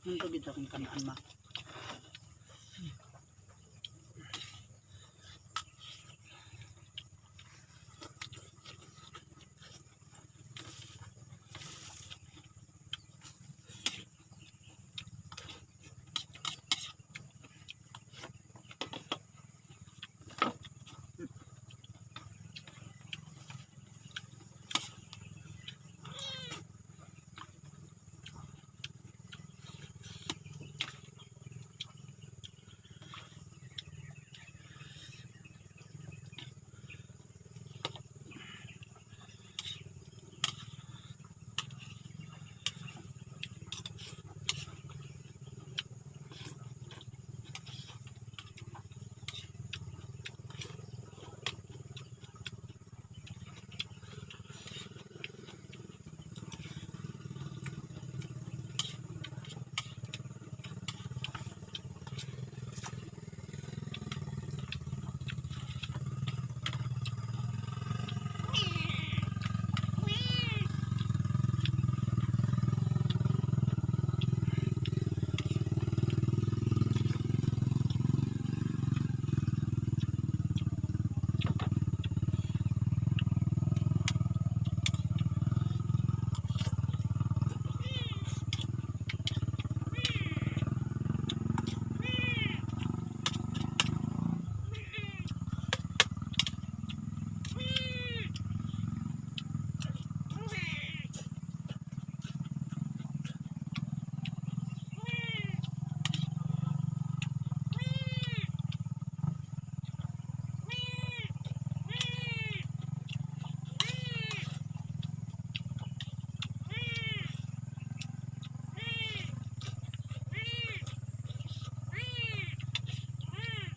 Ano to gid sa akong kanaan, ma?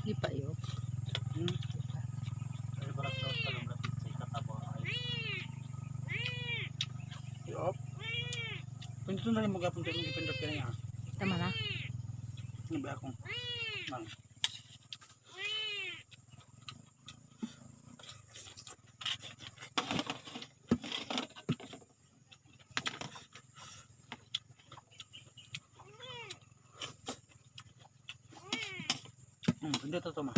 Di pa iyo. Ay, barat daw talong lapit sa ikatabo ay. I-off. Pindot na rin mo gapon tayo ipindot ka niya. Tama na. Ano ba akong? Ah. Pindot to ma.